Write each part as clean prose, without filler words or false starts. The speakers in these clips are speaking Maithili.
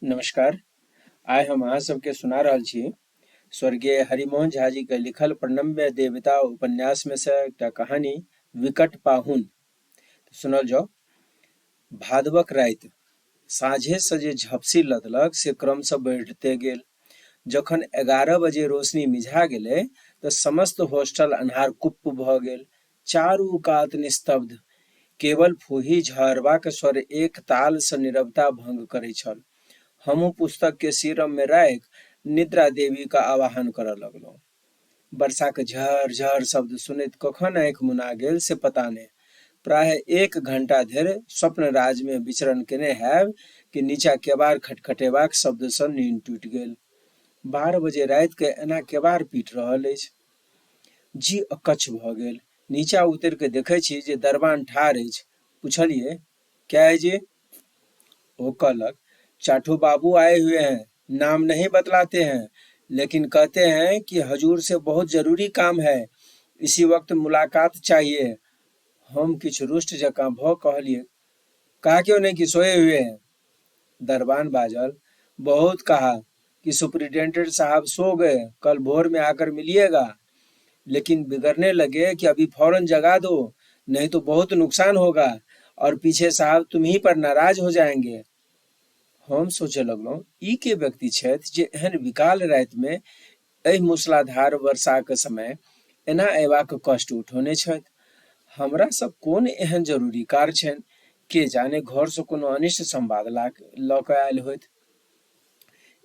नमस्कार। आइ हम अहाँ सबके सुना रहल छी स्वर्गीय हरिमोहन झा जी के लिखल प्रणम्य देवता उपन्यास में से एकटा कहानी विकट पाहुन। सुनल जाओ। भादवक राति साँझे से जे झपसी लदलक से क्रमशः बढ़िते गेल। जखन 11 बजे रोशनी मिझा गेलै तऽ समस्त होस्टल अन्हार कुप्प भऽ गेल। चारू कात निस्तब्ध। केवल फूही झहरबाक स्वर एक ताल सँ नीरवता भंग करै छल। हमहूँ पुस्तक केँ सीरम मे राखि निद्रा देवीक आवाहन करऽ लगलहुँ। वर्षाक झहर-झहर शब्द सुनैत कखन आँखि मुना गेल से पता नहि। प्रायः एक घंटा धरि स्वप्न-राज मे विचरण केने हैब कि नीचा केबाड़ खटखटेबाक शब्द सँ नीन टूटि गेल। 12 बजे राति कऽ एना केबाड़ पीटि रहल अछि। जी अकच्छ भऽ गेल। नीचा उतरि कऽ देखै छी जे दरबान ठाढ़ अछि। पुछलियै, क्या है जी? ओ कहलक, चाठू बाबू आए हुए हैं, नाम नहीं बतलाते हैं, लेकिन कहते हैं कि हजूर से बहुत जरूरी काम है, इसी वक्त मुलाकात चाहिए। हम किछु रुष्ट जकाँ भऽ कहलियै, कहा क्यों नहीं कि सोए हुए हैं? दरबान बाजल, बहुत कहा कि सुपरिटेंडेंट साहब सो गए, कल भोर में आकर मिलिएगा, लेकिन बिगड़ने लगे कि अभी फौरन जगा दो, नहीं तो बहुत नुकसान होगा और पीछे साहब तुम ही पर नाराज हो जाएंगे। हम सोचऽ लगलहुँ, ई के व्यक्ति छथि जे एहन विकाल रातिमे एहि मूसलाधार वर्षाक समय एना अयबाक कष्ट उठौने छथि? हमरा सँ कोन एहन जरूरी कार्य छनि? के जाने घरसँ कोनो अनिष्ट संवाद लऽ कऽ आयल होथि।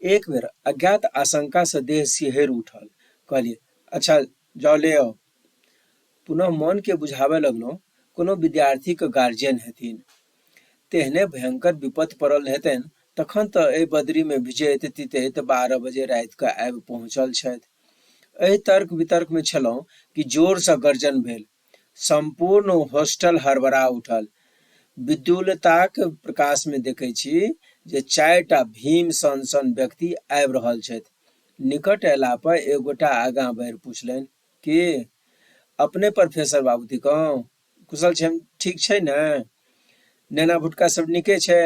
एक बेर अज्ञात आशंकासँ देह सिहरि उठल। कहलियै, अच्छा जाउ ले आउ। पुनः मोनकेँ बुझाबय लगलहुँ, कोनो विद्यार्थीक गार्जियन हेथिन। तेहने भयंकर विपत्ति पड़ल हेतनि तखन तँ एहि बदरीमे भिजैत-तितैत 12 बजे राति कऽ आबि पहुँचल छथि। एहि तर्क-वितर्कमे छलहुँ कि जोरसँ गर्जन भेल। सम्पूर्ण होस्टल हड़बड़ा उठल। विद्युलताक प्रकाशमे देखै छी जे चारिटा भीम सन-सन व्यक्ति आबि रहल छथि। निकट अयलापर एक गोटा आगाँ बढ़ि पुछलनि, की? अपने प्रोफेसर बाबू थिकहुँ? कुशल क्षेम ठीक छै ने? नेना भुटका सब नीके छै?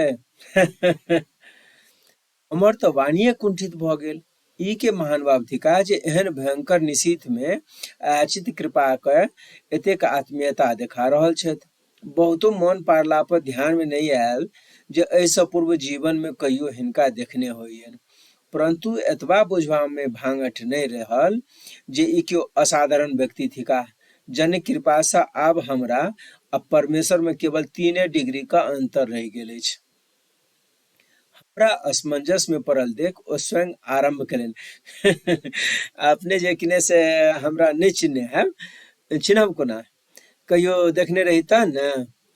हमर तऽ वाणीये कुंठित भऽ गेल। ई के महानुभाव थिकाह जे एहन भयंकर निशीथ मे अयाचित कृपा कए एतेक आत्मीयता देखा रहल छथि। बहुतो मन पाड़ला पर ध्यान मे नहि आयल जे एहि सँ पूर्व जीवन मे कहियो हिनका देखने होइयनि। परन्तु एतबा बुझबा मे भाङठ नहि रहल जे ई केओ असाधारण व्यक्ति थिकाह, जनिक कृपा सँ आब हमरा आ परमेश्वर मे केवल तीने डिग्री क अन्तर रहि गेल अछि। हमरा असमंजस मे पड़ल देख ओ स्वयं आरम्भ केलनि, अपने जे किने से हमरा नहि चिन्हने हैब, चिन्हब कोना? कहियो देखने रही तहन ने।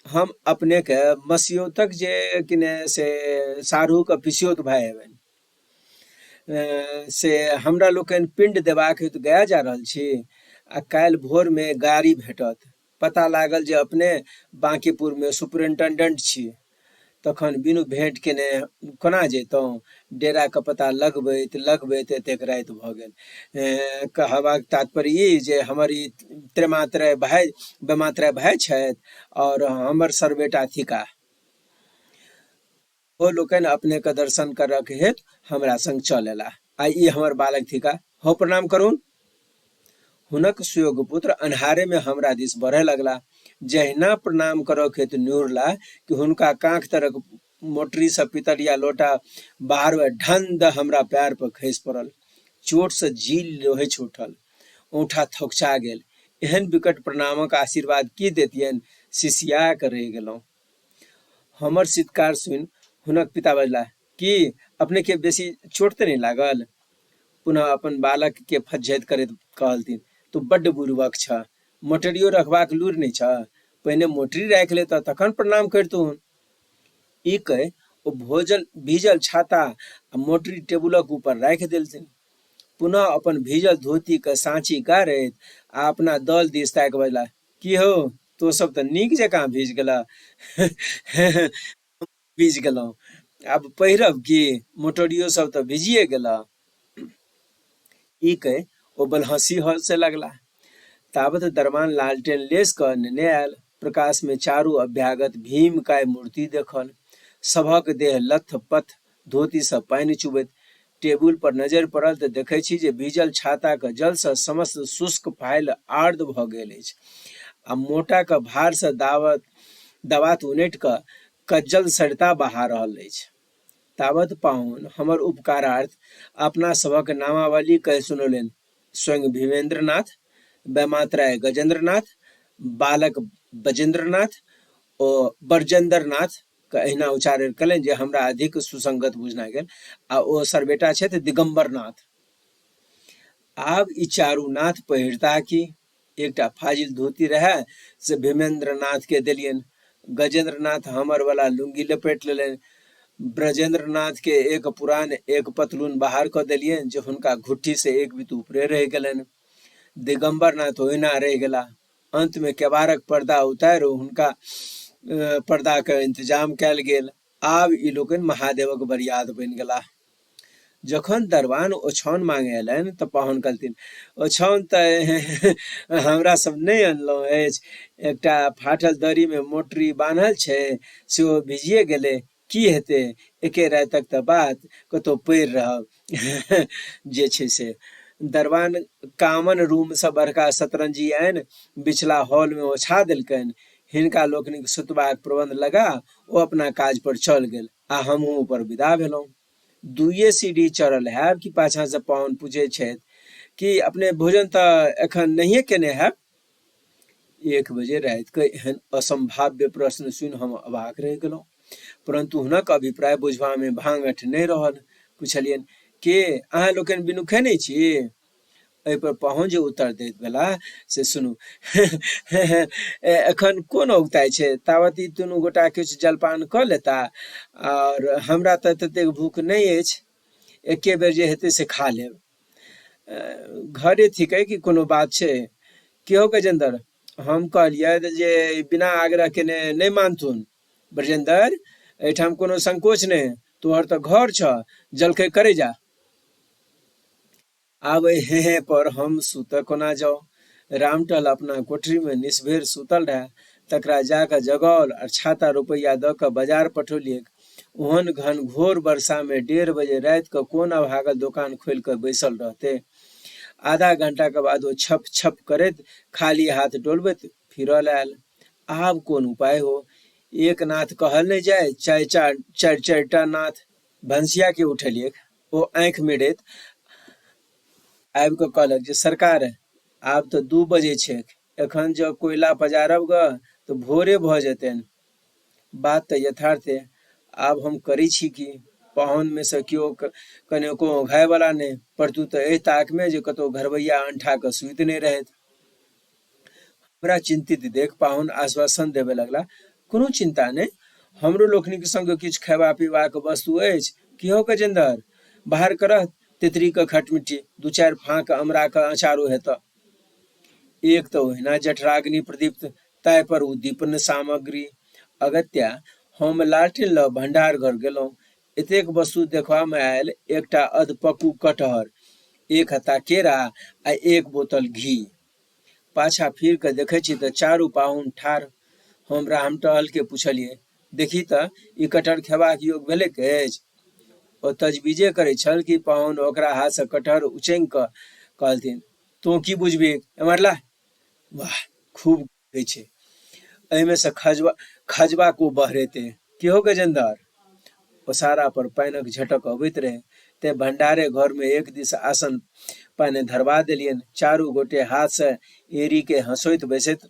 हम अपनेके मसियौतक जे किने से साढ़ूके पिसियौत भाय हेबनि, से हमरा लोकनि पिण्ड देबाक हेतु गया जा रहल छी आ काल्हि भोरमे गाड़ी भेटत। पता लागल जे अपने बाँकीपुरमे सुपरिन्टेन्डेन्ट छी। तखन बिनु भेंट केने कोना जैतहुँ? डेराक पता लगबैत लगबैत एतेक राति भऽ गेल। कहबाक तात्पर्य ई जे हमर ई त्रेमात्रय भाय बेमात्रय भाय छथि आओर हमर सरबेटा थिकाह। ओ लोकनि अपनेक दर्शन करक हेतु हमरा संग चल अयलाह आ ई हमर बालक थिकाह। हौ प्रणाम करून। हुनक सुयोग्य पुत्र अन्हारे मे हमरा दिस बढ़य लगलाह। जहिना प्रणाम करक हेतु निहुरलाह कि हुनका काँख तरक मोटरी सँ पितरिया लोटा बाहर भऽ ढन दऽ हमरा पएर पर खसि पड़ल। चोट सँ जी लोहछि उठल। औंठा थकुचा गेल। एहन विकट प्रणामक आशीर्वाद की देतियनि, सिसिया कऽ रहि गेलहुँ। हमर चीत्कार सुनि हुनक पिता बजलाह, की, अपने के बेसी चोट तऽ नहि लागल? पुनः अपन बालक के फज्झति करैत कहलथिन, तों बड्ड बुड़बक छह। मोटरियो रखबाक लूरि नहि छह? पहिने मोटरी राखि लेतह तखन प्रणाम करितहुन। ई कहि ओ भोजन भीजल छाता आ मोटरी टेबुलक ऊपर राखि देलथिन। पुनः अपन भीजल धोतीक साँची गारैत आ अपना दल दिस ताकि बजलाह, की हौ, तों सब तऽ नीक जकाँ भीज गेलह। भीज गेलहुँ। आब पहिरब की? मोटरियो सब तऽ भीजिए गेलह। ई कहि ओ बलहँसी हँसय लगलाह। ताबत दरबान लालटेन लेस कऽ नेने आयल। प्रकाशमे चारू अभ्यागत भीमकाय मूर्ति देखल। सभक देह लथ-पथ धोतीसँ पानि चुबैत। टेबुल पर नजरि पड़ल तऽ देखै छी जे भीजल छाताक जलसँ समस्त शुष्क फाइल आर्द्र भऽ गेल अछि आ मोटाक भारसँ दावत दवात उनटि कऽ कज्जल सरिता बहा रहल अछि। तावत पाहुन हमर उपकारार्थ अपना सभक नामावली कहि सुनौलनि। स्वयं भीमेन्द्रनाथ, वैमात्राय गजेन्द्रनाथ, बालक बजेन्द्रनाथ ओ ब्रजेन्द्रनाथ के एहिना उच्चारण कयलनि जे हमरा अधिक सुसंगत बुझना गेल आ ओ सरबेटा छथि दिगम्बरनाथ। आब ई चारू नाथ पहिरता की? एकटा फाजिल धोती रहए से भीमेन्द्रनाथ के देलियनि। गजेन्द्रनाथ हमर वला लुंगी लपेट लेलनि। ब्रजेन्द्रनाथ के एक पुरान एक पतलून बाहर कऽ देलियनि जे हुनका घुट्ठी से एक बीत ऊपरे रहि गेलनि। दिगम्बरनाथ ओहिना रहि गेला। अंत मे केबाड़क पर्दा उतारि हुनका पर्दाक इंतजाम कयल गेल। आब ई लोकनि महादेवक बरियात बनि गेलाह। जखन दरबान ओछाओन मांगे अयलनि तऽ पाहुन कहलथिन, ओछाओन तऽ हमरा सब नहि अनलहुँ अछि। एकटा फाटल दरी मे मोटरी बान्हल छै, सेहो भिजिए गेलै। की हेतै, एके रातिक तऽ बात, कतहु पड़ि रहब। जे छै से दरबान कामन रूम सँ बड़का शतरंजी आनि बिचला हॉल मे ओछा देलकनि। हिनका लोकनिक सुतबाक प्रबंध लगा ओ अपना काज पर चल गेल आ हमहूँ ऊपर विदा भेलहुँ। दुइए सीढ़ी चढ़ल हैब कि पाछाँ सँ पाहुन पुछै छथि कि अपने भोजन तऽ एखन नहिए केने हैब? 1 बजे राति के एहन असंभाव्य प्रश्न सुनि हम अवाक रहि गेलहुँ। परन्तु हुनक अभिप्राय बुझबा मे भांगठ नहि रहल। पुछलियनि, के अहाँ लोकनि बिनु खेने छी? एहि पर पाहुन जे उत्तर दैत भेलाह से सुनू, एखन कोन औगताइ छै, तावत ई दुनू गोटा किछु जलपान कऽ लेता आओर हमरा तऽ ततेक भूख नहि अछि, एके बेर जे हेतै से खा लेब। घरे थिकै कि कोनो बात छै? की हौ गजेन्द्र, हम कहलियै जे बिना आग्रह केने नहि मानथुन। ब्रजेन्द्र, एहिठाम कोनो संकोच नहि, तोहर तऽ घर छह, जलखै करै जा। आब एहि हें हें पर हम सुतऽ कोना जाउ? रामटहल अपना कोठरी मे निसभेर सुतल रहए। तकरा जा कऽ जगाओल आ छाता रुपैया दऽ कऽ बजार पठौलिऐक। ओहन घनघोर वर्षा मे 1:30 बजे राति कऽ कोन अभागल दोकान खोलि कऽ बैसल रहतै? आधा घंटाक बाद ओ छप छप करैत खाली हाथ डोलबैत फिरल आयल। आब कोन उपाय हो? एक नाथ कहल नहि जाय, चारि चारि-चारिटा नाथ। भनसिया के उठेलिऐक। ओ आँखि मिड़ैत आबि कऽ कहलक जे सरकार, आब तऽ 2 बजै छैक। एखन जँ कोयला पजारब गऽ तऽ भोरे भऽ जेतनि। बात तऽ यथार्थे। आब हम करै छी की? पाहुन मे सँ केओ कनेको ओंघाय बला नहि, परन्तु एहि ताक मे जे कतौ घरबैया अनठा कऽ सूति नहि रहथि। हमरा चिन्तित देख पाहुन आश्वासन देबय लगला, कोनो चिन्ता नहि, हमरो लोकनिक संग किछु खयबा पीबाक वस्तु अछि। की हौ गजेन्द्र, बाहर करह तेतरीक खटमिट्ठी, 2-4 फाँक अमराक अचारो हेतह। एक तऽ ओहिना जठराग्नि प्रदीप्त, ताहि पर उद्दीपन सामग्री। अगत्या हम लालटेन लऽ भंडार घर गेलहुँ। एतेक वस्तु देखबा मे आयल एकटा अधपक्कू कटहर, एक हत्ता केरा आ एक बोतल घी। पाछाँ फिर कऽ देखै छी तऽ चारू पाहुन ठाढ़। हम रामटहल के पुछलियै, देखी तऽ ई कटहर खेबाक योग्य भेलैक अछि? ओ तजबीजे करै छल कि पाहुन ओकरा हाथ सँ कटहर उचंगि कऽ कहलथिन, तों की बुझबही, एम्हर ला। वाह, खूब गै छै। एहिमे सँ खजबा खजबा को बहरेतै। की हौ गजेन्द्र? ओसारा पर पानिक झटक अबैत रहै, तें भंडारे घर मे एक दिस आसन पानि धरबा देलियनि। चारू गोटे हाथ सँ एड़ी के हँसोइत बैसैत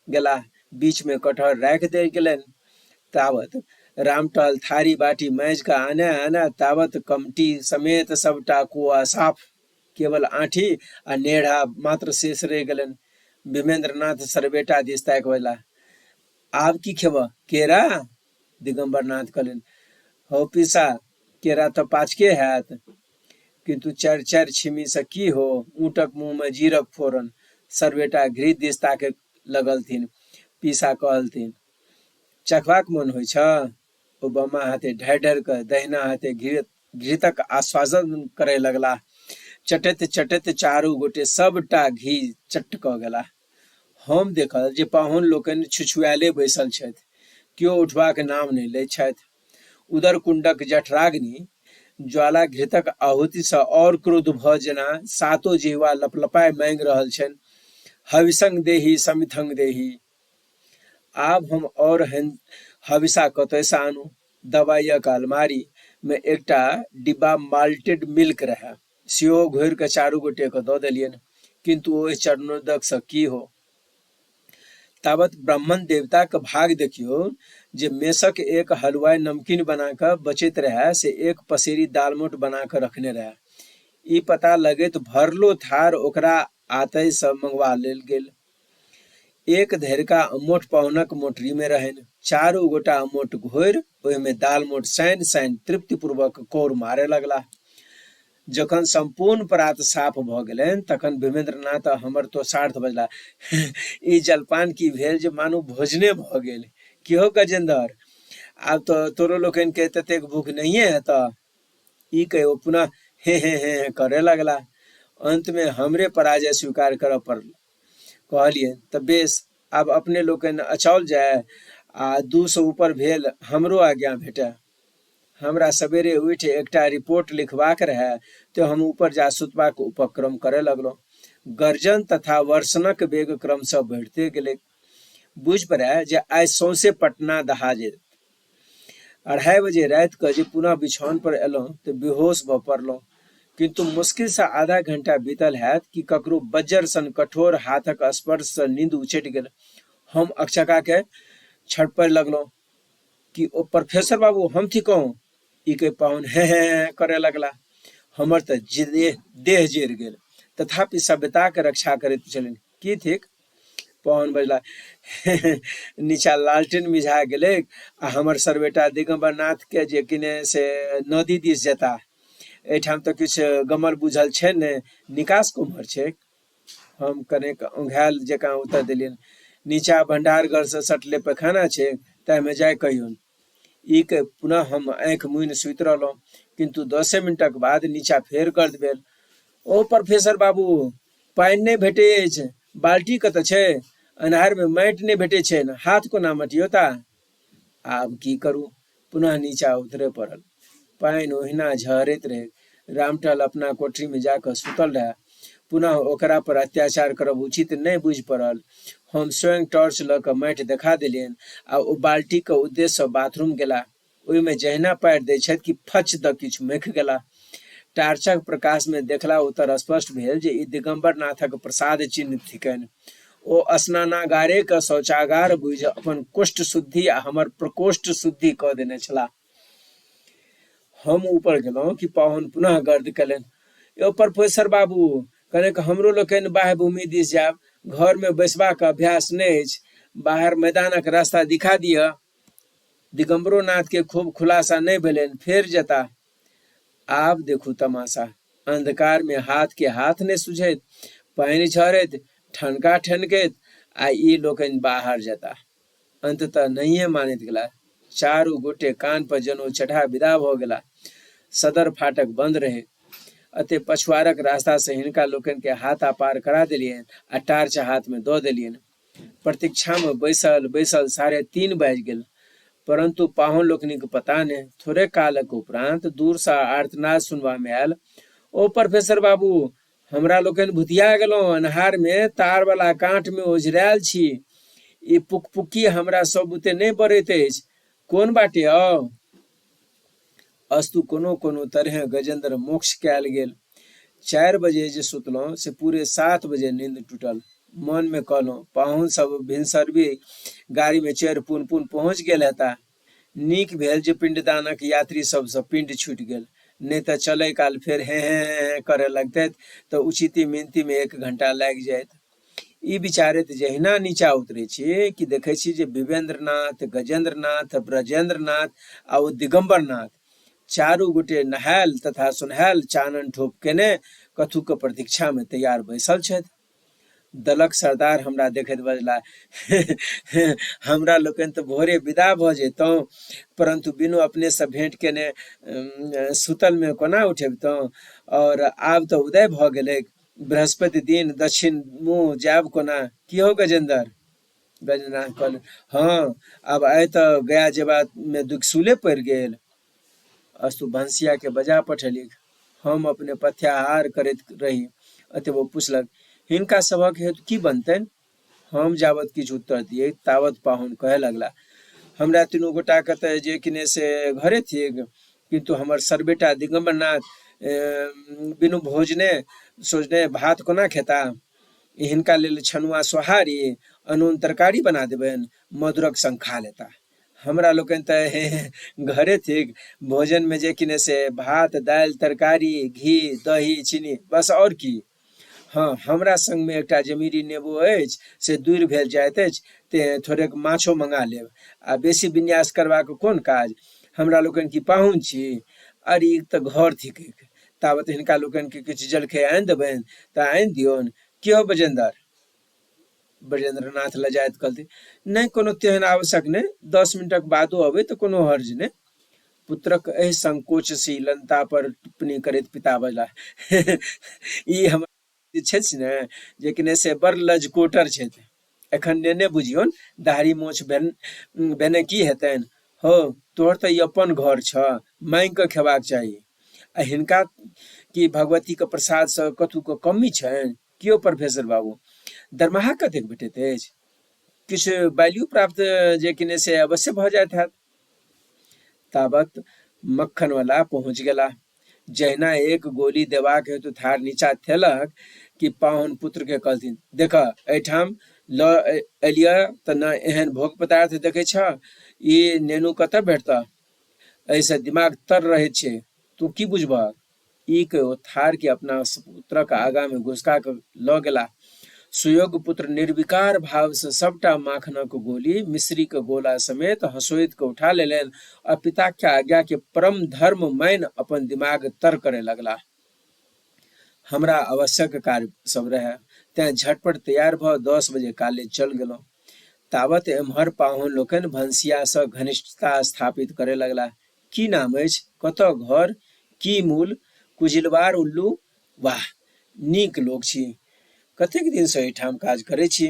गेलाह। बीच मे कटहर राखि देल गेलनि। तावत रामटहल थारी बाटी माँजि कऽ आनय आनय, तावत कमटी समेत सबटा कुआ साफ। केवल आँठी आ नेढ़ा मात्र शेष रहि गेलनि। भीमेन्द्रनाथ सरबेटा दिस ताकि बजलाह, आब की खेबह, केरा? दिगम्बरनाथ कहलनि, हौ पीसा, केरा तऽ पाचके हैत। किन्तु चारि चारि छिमी सँ की हो, ऊँटक मुँह मे जीरक फोरन। सरबेटा घृत दिस ताकय लगलथिन। पीसा कहलथिन, चखबाक मोन होइ छह? ओ बामा हाथे ढारि ढारि कऽ दहिना हाथे घृत घृतक आस्वादन करय लगलाह। चटैत चटैत चारू गोटे सबटा घी चट्ट कऽ गेलाह। हम देखल जे पाहुन लोकनि छुछुआयले बैसल छथि। केओ उठबाक नाम नहि लैत छथि। उदरकुण्डक जठराग्नि ज्वाला घृतक आहुतिसँ और क्रुद्ध भऽ जेना सातो जिह्वा लपलपाय मांगि रहल छनि, हविसंग देही समिथंग देही। आब हम और हविसा कतयसँ आनू? दवाइयक अलमारी मे एकटा डिब्बा माल्टेड मिल्क रहए, सेहो घोरि कऽ चारू गोटेकेँ दऽ देलियनि। किन्तु ओहि चरणोदकसँ की हो? तावत ब्राह्मण देवताक भाग देखियौ जे मेसक एक हलुआइ नमकीन बना कऽ बचैत रहए से एक पसेरी दालमोट बना कऽ रखने रहए। ई पता लगैत भरलो थार ओकरा आतयसँ मंगवा लेल गेल। एक धरिका अम्मोट पाहुनक मोटरीमे रहनि। चारू गोटा अम्मोट घोरि ओहिमे दालमोट सानि-सानि तृप्तिपूर्वक कौर मारय लगलाह। जखन सम्पूर्ण परात साफ भऽ गेलनि तखन भीमेन्द्रनाथ हमर तोषार्थ बजलाह, ई जलपान की भेल जे मानू भोजने भऽ गेल। की हौ गजेन्द्र, आब तऽ तोरो लोकनिकेँ ततेक भूख नहिए हेतह? ई कहि ओ पुनः हे हे हे हे करय लगलाह। अन्तमे हमरे पराजय स्वीकार करय पड़ल। कहलियनि, तऽ बेस, आब अपने लोकनि अचाओल जाय आ 2 सँ ऊपर भेल हमरो आज्ञा भेटय। हमरा सबेरे उठि एकटा रिपोर्ट लिखबाक रहए तें हम ऊपर जा सुतबाक उपक्रम करय लगलहुँ। गर्जन तथा वर्षणक वेग क्रमशः बढ़िते गेलैक। बुझि पड़ए जे आइ सौंसे पटना दहा जेत। 2:30 बजे राति कऽ जे पुनः बिछाओन पर एलहुँ तऽ बेहोश भऽ पड़लहुँ। किन्तु मुश्किल सँ आधा घंटा बीतल हैत कि ककरो बज्जर सन कठोर हाथक स्पर्श सँ नींद उचटि गेल। हम अकचका कए छटपटय लगलहुँ कि ओ प्रोफेसर बाबू हम थिकहुँ। ई कहि पाहुन हें हें हें करय लगला। हमर तऽ देह जरि गेल। तथापि सभ्यताक रक्षा करैत पुछलियनि, की थिक? पवन बजला, नीचा लालटेन मिझा गेलैक आ हमर सरबेटा दिगम्बरनाथ के जे किने से नदी दिस जेता। एहिठाम तऽ किछु गमल बुझल छै ने, निकास कोम्हर छैक? हम कनेक औंघायल जकाँ उत्तर देलियनि, नीचा भंडार घर से सटले पैखाना छैक, ताहिमे जाय कहियौन। ई कहि पुनः हम आँखि मुनि सुति रहलहुँ। किन्तु 10 मिनटक बाद नीचा फेर गर्द भेल, ओ प्रोफेसर बाबू, पानि नहि भेटै अछि, बाल्टी कतऽ छै? अन्हारमे माटि नहि भेटै छै, हाथ कोना मटियौता? आब की करू? पुनः नीचा उतरय पड़ल। पानि ओहिना झहरैत रहै। रामटहल अपना कोठरीमे जा कऽ सुतल रहए। पुनः ओकरा पर अत्याचार करब उचित नहि बुझि पड़ल। हम स्वयं टॉर्च लऽ कऽ माटि देखा देलियनि आ ओ बाल्टीक उद्देश्यसँ बाथरूम गेलाह। ओहिमे जहिना पाएर दैत छथि कि फच दऽ किछु मखि गेलाह। टार्चक प्रकाशमे देखला उत्तर स्पष्ट भेल जे ई दिगम्बरनाथक प्रसाद चिह्न थिकनि। ओ स्नानागारेक शौचागार बुझि अपन कोष्ठ शुद्धि आ हमर प्रकोष्ठ शुद्धि कऽ देने छलाह। हम ऊपर गेलहुँ कि पाहुन पुनः गर्द कयलनि, यौ प्रोफेसर बाबू, कनेक हमरो लोकनि बाह्य भूमि दिस जायब। घरमे बैसबाक अभ्यास नहि अछि। बाहर मैदानक रास्ता दिखा दिअ। दिगम्बरो नाथ के खूब खुलासा नहि भेलनि, फेर जेताह। आब देखू तमाशा। अंधकार मे हाथ के हाथ नहि सुझैत, पानि झरैत, ठनका ठनकैत आ ई लोकनि बाहर जेताह। अंततः नहिये मानैत गेलाह। चारू गोटे कान पर जनउ चढ़ा विदा भऽ गेलाह। सदर फाटक बंद रहै। अते पछुआरक रास्ता से हिनका लोकनि के हाथा पार करा देलियनि आ टार्च हाथ मे दऽ देलियनि। प्रतीक्षामे बैसल बैसल 3:30 बाजि गेल, परन्तु पाहुन लोकनिक पता नहि। थोड़े कालक उपरान्त दूरसँ आर्तनाद सुनबामे आयल, ओ प्रोफेसर बाबू, हमरा लोकनि भुतिया गेलहुँ, अन्हारमे तारवला काँटमे ओझरायल छी। ई पुकपुक्की हमरा सब बुते नहि बरैत अछि। कोन बाटे आउ? अस्तु, कोनो कोनो तरहें गजेन्द्र मोक्ष कयल गेल। 4 बजे जे सुतलहुँ से पूरे 7 बजे नींद टूटल। मन मे कहलहुँ, पाहुन सब भिनसरबी गाड़ी मे चढ़ि पुन पुन पहुँच गेल हेता। नीक भेल जे पिंडदानक यात्री सबसँ पिंड छूटि गेल। नहि तऽ चलै काल फेर हें हें हें हें करय लगतैथ तऽ उचिती मिनती मे 1 घंटा लागि जाइत। ई विचारैत जहिना नीचा उतरै छी कि देखै छी जे विवेन्द्रनाथ, गजेन्द्रनाथ, ब्रजेन्द्रनाथ आ ओ दिगम्बरनाथ चारू गोटे नहायल तथा सुनहायल चानन ठोप केने कथूक प्रतीक्षा मे तैयार बैसल छथि। दलक सरदार हमरा देखैत बजला, हमरा लोकनि तऽ भोरे विदा भऽ जैतहुँ, परन्तु बिनु अपने सँ भेंट केने सुतल मे कोना उठबितहुँ और आब तऽ उदय भऽ गेलैक। बृहस्पति दिन दक्षिण मुँह जायब कोना? की हौ गजेन्द्र? गजेन्द्रनाथ कहलनि, हँ, आब आइ तऽ गया जेबा मे दुखसूले पड़ि गेल। अस्तु, भनसिया के बजा पठेलिक। हम अपने पथ्याहार करैत रही। अतएव ओ पुछलक, हिनका सभक हेतु की बनतनि? हम जाबत किछु उत्तर दियै तावत पाहुन कहय लगला, हमरा तीनू गोटाके तऽ जे कि ने से घरे थिक, किन्तु हमर सरबेटा दिगम्बरनाथ बिनु भोजने सोजने भात कोना खेता? हिनका लेल छनुआ सोहारी अनून तरकारी बना देबनि, मधुरक संग खा लेता। हमरा लोकनि तऽ घरे थिक, भोजनमे जे कि ने से भात दालि तरकारी घी दही चीनी, बस आओर की। हँ, हमरा संगमे एकटा जमीरी नेबो अछि से दूरि भेल जाइत अछि, तेँ थोड़ेक माछो मंगा लेब। आ बेसी विन्यास करबाक कोन काज? हमरा लोकनि की पाहुन छी? अरे ई तऽ घर थिकैक। तावत हिनका लोकनिकेँ किछु जलखै आनि देबनि तऽ आनि दियौन। की हौ बजेन्दर? ब्रजेन्द्रनाथ लजाइत कहलथिन, नहि, कोनो तेहन आवश्यक नहि। 10 मिनटक बादो अबै तऽ कोनो हर्ज नहि। पुत्रक एहि संकोचशीलता पर टिप्पणी करैत पिता बजलाह, ई हमर जे छथि ने, जे कि ने से बड़ लजकोटर छथि। एखन नेने बुझियौन, दाढ़ी मोछ भेने की हेतनि? हौ, तोहर तऽ ई अपन घर छह, मांगि कऽ खेबाक चाही। आ हिनका की भगवतीक प्रसादसँ कथूक कमी छनि? की यौ प्रोफेसर बाबू, दरमाहा कतेक भेटैत अछि? किछु वैल्यू प्राप्त जे कि ने से अवश्य भऽ जाइत हैत। ताबत मक्खनवला पहुँच गेलाह। जहिना एक गोली देबाक हेतु थार नीचा थेलक कि पाहुन पुत्रके कहलथिन, देखह, एहिठाम लऽ एलियह तऽ ने एहन भोग पदार्थ देखै छह? ई नेनू कतऽ भेटतह? एहिसँ दिमाग तर रहैत छै। तूँ की बुझबह? ई कहि ओ थार के अपना पुत्रक आगा मे घुसका कऽ लऽ गेलाह। सुयोग्य पुत्र निर्विकार भाव से सबटा माखनक गोली मिश्री के गोला समेत हंसोइत के उठा लेलनि आ पिता के आज्ञा के परम धर्म मानि अपन दिमाग तर करय लगलाह। हमरा आवश्यक कार्य सब रहए, तें झटपट तैयार भऽ 10 बजे कॉलेज चल गेलहुँ। तावत एम्हर पाहुन लोकनि भनसिया सँ घनिष्ठता स्थापित करय लगलाह। की नाम अछि? कतऽ घर? की मूल? कुजिलवार उल्लू? वाह! नीक लोक छी। कतेक दिनसँ एहिठाम काज करै छी?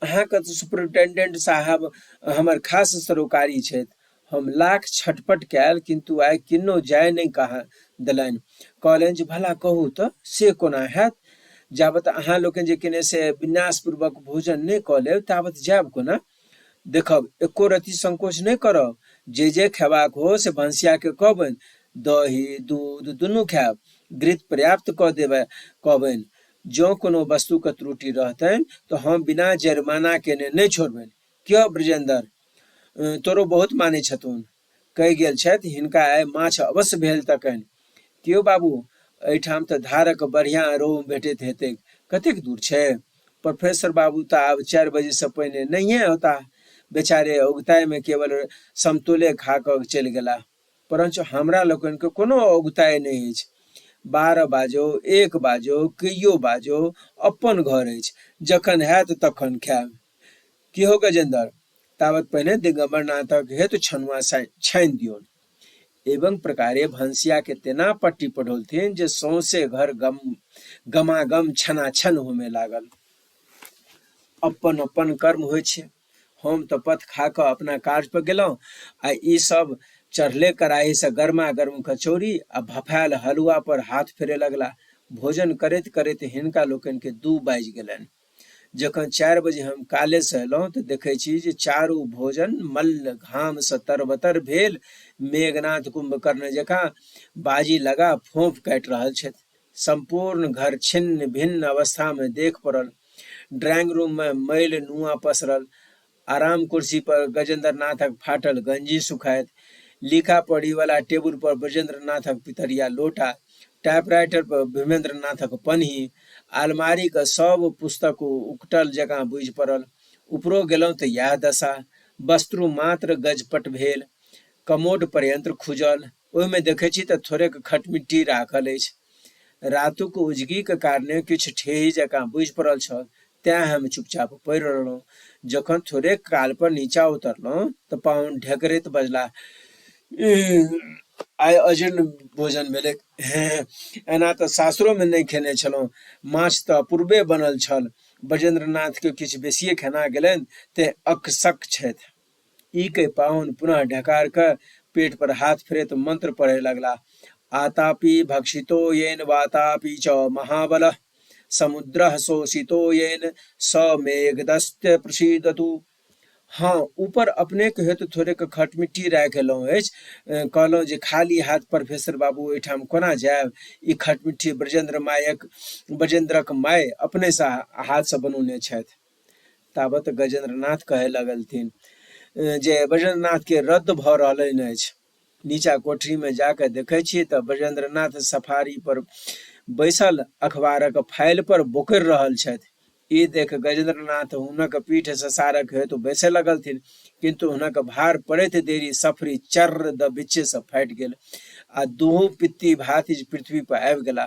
अहाँके तऽ सुपरिटेंडेंट साहब हमर खास सरोकारी छथि। हम लाख छटपट कयल, किन्तु आइ किन्नहु जाय नहि कहा देलनि। कहलनि जे भला कहू तऽ से कोना हैत? जाबत अहाँ लोकनि जे किने से विन्यासपूर्वक भोजन नहि कऽ लेब ताबत जायब कोना? देखब, एको रत्ती संकोच नहि करब। जे जे खयबाक हो से भनसियाकेँ कहबनि। दही, दूध दुनू खायब। घृत पर्याप्त कऽ देबय कहबनि। जँ कोनो वस्तुक त्रुटि रहतनि तँ हम बिना जरिमाना केने नहि छोड़बनि। क्यो ब्रजेन्दर, तोरो बहुत मानै छथुन। कहि गेल छथि, हिनका आइ माछ अवश्य भेल तकनि। क्यो बाबू, एहिठाम तँ धारक बढ़ियाँ रोहु भेटैत हेतैक। कतेक दूर छै? प्रोफेसर बाबू तऽ आब 4 बजेसँ पहिने नहिए औताह। बेचारे औगताइमे केवल समतोले खा कऽ चलि गेलाह। परंच हमरा लोकनिकेँ कोनो औगताइ नहि अछि। 12 बाजौ, 1 बाजौ, कहियो बाजौ, अपन घर अछि। जखन हैत तखन खायब। की हौ गजेन्द्र, तावत पहिने दिगम्बरनाथक हेतु छनुआ छानि दियौन। एवं प्रकारे भनसिया के तेना पट्टी पढ़ौलथिन जे सौंसे घर गम गमागम छनाछन होमय लागल। अपन अपन कर्म होइ छै। हम तऽ पथ खा कऽ अपना काज पर गेलहुँ आ ई सब चढ़ले कड़ाही से गर्मा गर्म कचौड़ी आ भफायल हलुआ पर हाथ फेरे लगला। भोजन करैत करैत हिनका लोकनि के 2 बाजि गेलनि। जखन 4 बजे हम कॉलेजसँ एलहुँ तऽ देखै छी जे चारू भोजन मल्ल घामसँ तरबतर भेल मेघनाथ कुंभकर्ण जकाँ बाजी लगा फोंफ काटि रहल छथि। सम्पूर्ण घर छिन्न भिन्न अवस्थामे देख पड़ल। ड्राइंग रूममे मैल नुआ पसरल। आराम कुर्सी पर गजेन्द्रनाथक फाटल गंजी सुखाइत, लिखा पढ़ी वाला टेबुल पर ब्रजेन्द्रनाथक पितरिया लोटा, टाइपराइटर पर भीमेन्द्रनाथक पनही, आलमारीक सब पुस्तक उकटल जकाँ बुझि पड़ल। उपरो गेलहुँ तऽ इएह दशा। वस्त्रु मात्र गजपट भेल। कमोड पर्यंत खुजल। ओहिमे देखै छी तऽ थोड़ेक खटमिट्टी राखल अछि। रातुक उजगीक कारणे किछु ठेही जकाँ बुझि पड़ल छल। तेँ हम चुपचाप पड़ि रहलहुँ। जखन थोड़ेक काल पर नीचा उतरलहुँ तऽ पाहुन ढेकरैत बजलाह, आइ अजीर्ण भोजन भेलैक। एना तऽ सासुरोमे नहि खेने छलहुँ। माछ तऽ अपूर्वे बनल छल। ब्रजेन्द्रनाथकेँ किछु बेसिए खेना गेलनि तेँ अकसक छथि। ई कहि पाहुन पुनः ढकार कऽ पेट पर हाथ फेरैत मंत्र पढ़य लगलाह, आतापि भक्षितो येन वातापि च महाबलः समुद्रः शोषितो येन स मेघदस्त्य प्रसीदतु। हँ, ऊपर अपनेक हेतु थोड़ेक खटमिट्ठी राखि एलहुँ अछि। कहलहुँ जे खाली हाथ प्रोफेसर बाबू ओहिठाम कोना जायब। ई खटमिट्ठी ब्रजेन्द्र मायक ब्रजेन्द्रक माय अपनेसँ हाथसँ बनौने छथि। ताबत गजेन्द्रनाथ कहय लगलथिन जे ब्रजेन्द्रनाथके रद्द भऽ रहलनि अछि। नीचा कोठरीमे जा कऽ देखै छी तऽ ब्रजेन्द्रनाथ सफारी पर बैसल अखबारक फाइल पर बोकरि रहल छथि। ई देख गजेन्द्रनाथ हुनक पीठ ससारक हेतु बैसय लगलथिन, किन्तु हुनक भार पड़ैत देरी सफरी चर्र दऽ बिच्चेसँ फाटि गेल आ दुहू पित्ती भातिज पृथ्वी पर आबि गेलाह।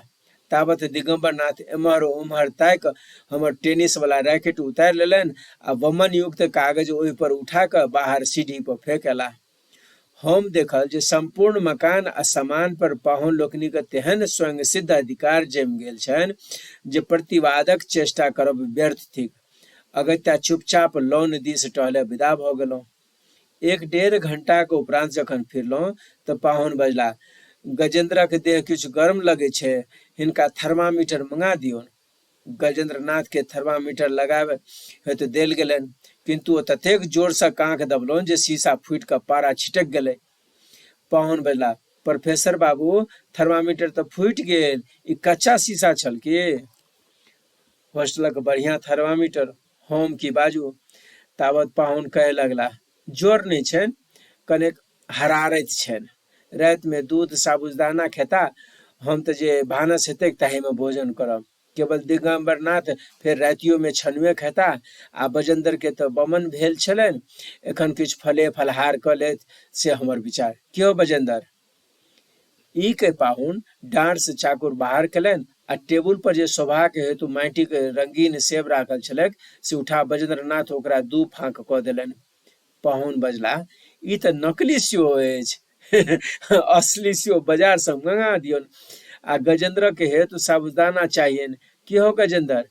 ताबत दिगम्बरनाथ एम्हर ओम्हर ताकि हमर टेनिस वला रैकेट उतारि लेलनि आ वमनयुक्त कागज ओहि पर उठा कऽ बाहर सीढ़ी पर फेंक अयलाह। हम देखल जे सम्पूर्ण मकान आ सामान पर पाहुन लोकनिक तेहन स्वयं सिद्ध अधिकार जमि गेल छनि जे प्रतिवादक चेष्टा करब व्यर्थ थिक। अगत्या चुपचाप लॉन दिस टहलय विदा भऽ गेलहुँ। एक डेढ़ घंटाक उपरांत जखन फिरलहुँ तऽ पाहुन बजलाह, गजेन्द्रक देह किछु गर्म लगै छै, हिनका थर्मामीटर मंगा दियौन। गजेन्द्रनाथ के थर्मामीटर लगाबय हेतु देल गेलनि, किन्तु ओ ततेक जोर सँ काँख दबलनि जे शीशा फूटि कऽ पारा छिटकि गेलै। पाहुन बजलाह, प्रोफेसर बाबू, थर्मामीटर तऽ फूटि गेल, ई कच्चा शीशा छल की? होस्टलक बढ़िया थर्मामीटर। हम की बाजू? तावत पाहुन कहय लगलाह, ज्वर नहि छनि, कनेक हरारति छनि। रातिमे दूध साबुदाना खेता, हम तऽ जे भानस हेतैक ताहिमे भोजन करब। केवल दिगम्बरनाथ फेर रातियोमे छनुए खेता आ बजेन्द्रके तऽ बमन भेल छलनि, एखन किछु फले फलहार कऽ लेत से हमर विचार। की हौ बजेन्द्र? ई कहि पाहुन डाँड़सँ चाकुर बाहर केलनि आ टेबुल पर जे शोभाक हेतु माटिक रंगीन सेब राखल छलैक से उठा बजेन्द्रनाथ ओकरा दू फाँक कऽ देलनि। पाहुन बजलाह, ई तऽ नकली सेओ अछि। असली सेओ बाजारसँ मंगा दियौन। आ गजेन्द्रक हेतु साबुदाना चाहियनि। की हौ गजेन्द्र,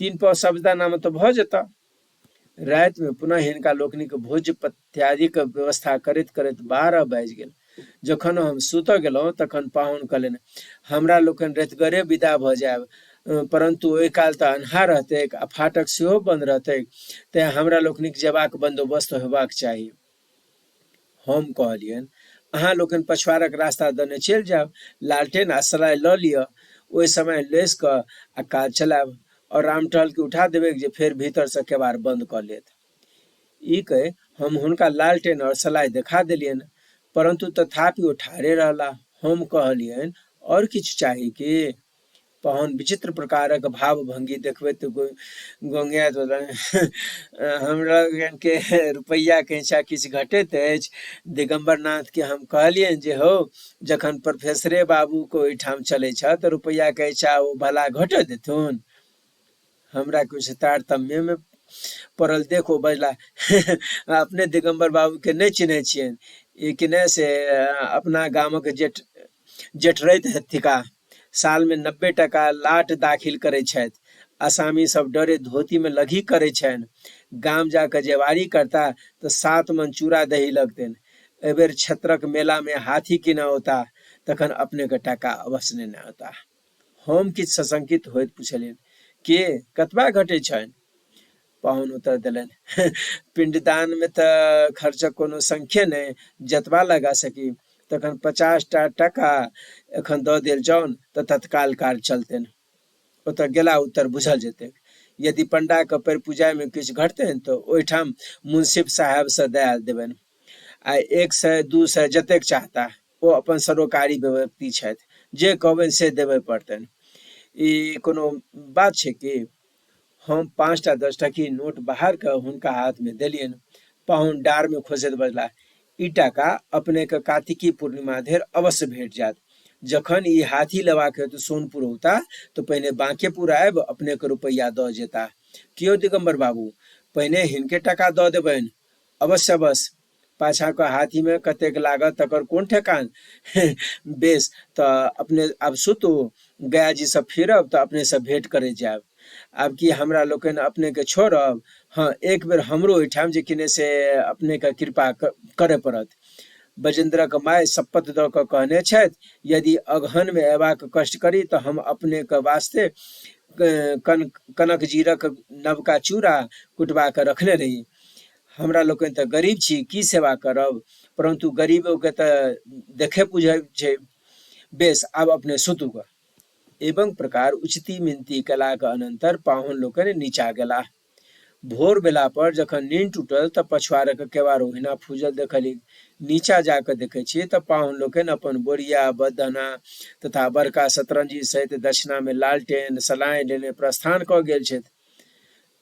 3 पाव साबुदानामे तऽ भऽ जेतह। रातिमे पुनः हिनका लोकनिक भोज्य पथ्यादिक व्यवस्था करैत करैत 12 बाजि गेल। जखन हम सुतऽ गेलहुँ तखन पाहुन कहलनि, हमरा लोकनि रतिगरे विदा भऽ जायब, परन्तु ओहि काल तऽ अन्हार रहतैक आ फाटक सेहो बन्द रहतैक, तेँ हमरा लोकनिक जेबाक बन्दोबस्त होयबाक चाही। हम कहलियनि, अहाँ लोकनि पछुआरक रास्ता दने चलि जायब, लालटेन आ सलाइ लऽ लिअ, ओहि समय लेसि कऽ आ काज चलायब और रामटहलकेँ उठा देबैक जे फेर भीतरसँ केबाड़ बन्द कऽ लेत। ई कहि हम हुनका लालटेन और सलाइ देखा देलियनि, परन्तु तथापि ओ ठाढ़े रहलाह। हम कहलियनि, और किछु चाही की? पाहुन विचित्र प्रकारक भाव-भंगी देखबैत गोंगियाइत बजलाह, हमरा के रुपैआ कैंचा किछु घटैत अछि? दिगम्बरनाथ के हम कहलियनि जे हौ, जखन प्रोफेसरे बाबूक ओहिठाम चलै छह तऽ रुपैआ कैंचा ओ भला घटऽ देथुन? हमरा किछु तारतम्य मे पड़ल देख ओ बजलाह, अपने दिगम्बर बाबू के नहि चिन्है छियनि। ई किने से अपना गामक जेठरैत थिकाह। साल मे 90 टाका लाट दाखिल करै छथि। असामी सब डरे धोती मे लघी करै छनि। गाम जा कऽ जेवारी करता तऽ 7 मन चूड़ा दही लगतनि। एहि बेर क्षेत्रक मेला मे हाथी कीनऽ औताह तखन अपने के टाका अवश्य नेने औताह। हम किछु सशंकित होइत पुछलियनि, के कतबा घटै छनि? पाहुन उत्तर देलनि, पिंडदान मे तऽ खर्चक कोनो संख्ये नहि, जतबा लगा सकी। तखन 50 टा टाका एखन दऽ देल जाउन तऽ तत्काल कार्य चलतनि। ओतऽ गेला उत्तर बुझल जेतैक। यदि पंडाक पैर पूजाइ मे किछु घटतनि तऽ ओहिठाम मुंसिफ साहेब सँ दए देबनि। आ 100 200 जतेक चाहता, ओ अपन सरोकारी व्यक्ति छथि, जे कहबनि से देबय पड़तनि। ई कोनो बात छै की? हम 5टा 10 टकी नोट बाहर कऽ हुनका हाथ मे देलियनि। पाहुन डाँड़ मे खोसैत बजलाह, ई टाका अपने के कार्तिकी पूर्णिमा धरि अवश्य भेट जायत। जखन ई हाथी लेबाक हेतु सोनपुर औता तऽ पहिने बाँकेपुर आबि अपने के रुपैया दऽ जेताह। की यौ दिगम्बर बाबू, पहिने हिनके टाका दऽ देबनि? अवश्य अवश्य। पाछाँ कऽ हाथीमे कतेक लागत तकर कोन ठेकान। बेस, तऽ अपने आब सुतू। गयाजीसँ फिरब तऽ अपनेसँ भेंट करैत जायब। आब की हमरा लोकनि अपनेके छोड़ब? हँ, एक बेर हमरो ओहिठाम जे किने से अपनेके कृपा करय पड़त। बजेन्द्रक माय शपथ दऽ कऽ कहने छथि, यदि अगहनमे अयबाक कष्ट करी तऽ हम अपनेक वास्ते कनक जीरक नवका चूड़ा कुटबा कऽ रखने रही। हमरा लोकनि तऽ गरीब छी, की सेवा करब? परन्तु गरीबोके तऽ देखै बुझै छै। बेस, आब अपने सुतू गऽ। एवं प्रकार उचिती मिनती कयलाक अनन्तर पाहुन लोकनि नीचा गेलाह। भोर भेला पर जखन नीन टूटल तऽ पछुआरक केबाड़ ओहिना फूजल देखली। नीचा जा कऽ देखै छी तऽ पाहुन लोकनि अपन बोरिया, बदना तथा बड़का शतरंजी सहित दक्षिणामे लालटेन, सलाइ लेने प्रस्थान कऽ गेल छथि।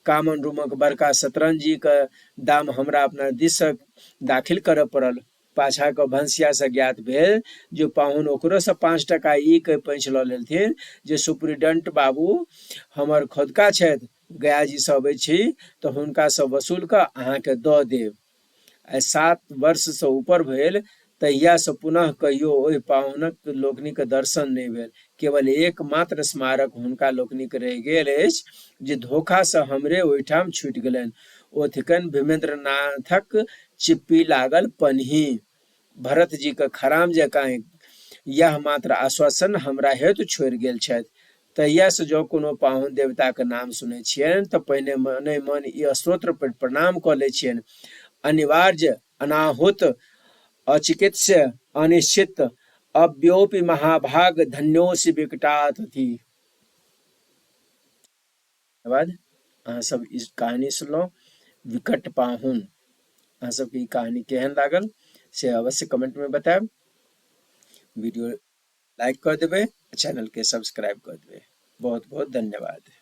कामन रूमक बड़का शतरंजीक दाम हमरा अपना दिससँ दाखिल करय पड़ल। पाछाँ कऽ भनसियासँ ज्ञात भेल जे पाहुन ओकरोसँ 5 टाका ई कहि पैंच लऽ लेलथिन जे सुपरिटेंडेंट बाबू हमर खौदका छथि, गयाजीसँ अबै छी तऽ हुनकासँ वसूल कऽ अहाँकेँ दऽ देब। आइ 7 वर्षसँ ऊपर भेल, तहियासँ पुनः कहियो ओहि पाहुनक लोकनिक दर्शन नहि भेल। केवल एक मात्र स्मारक हुनका लोकनिक रहि गेल अछि जे धोखासँ हमरे ओहिठाम छूटि गेलनि। ओ थिकनि भीमेन्द्रनाथक चिप्पी लागल पनही। भरतजीक खराम जकाँ यैह मात्र आश्वासन हमरा हेतु छोड़ि गेल छथि। तहियासँ जँ कोनो पाहुन देवताक नाम सुनैत छियनि तँ पहिने मने मन ई स्तोत्र पढ़ि प्रणाम कऽ लैत छियनि, अनिवार्य, अनाहुत, अचिकित्स्य, अनिश्चित, अव्योपि महाभाग धन्योसि विकटातिथि। धन्यवाद। अहाँ सब ई कहानी सुनलहुँ, विकट पाहुन। अहाँ सबके ई कहानी केहन लागल से अवश्य कमेंट में बतायब। वीडियो लाइक कर देबै, चैनल के सब्सक्राइब कर देबै। बहुत बहुत धन्यवाद।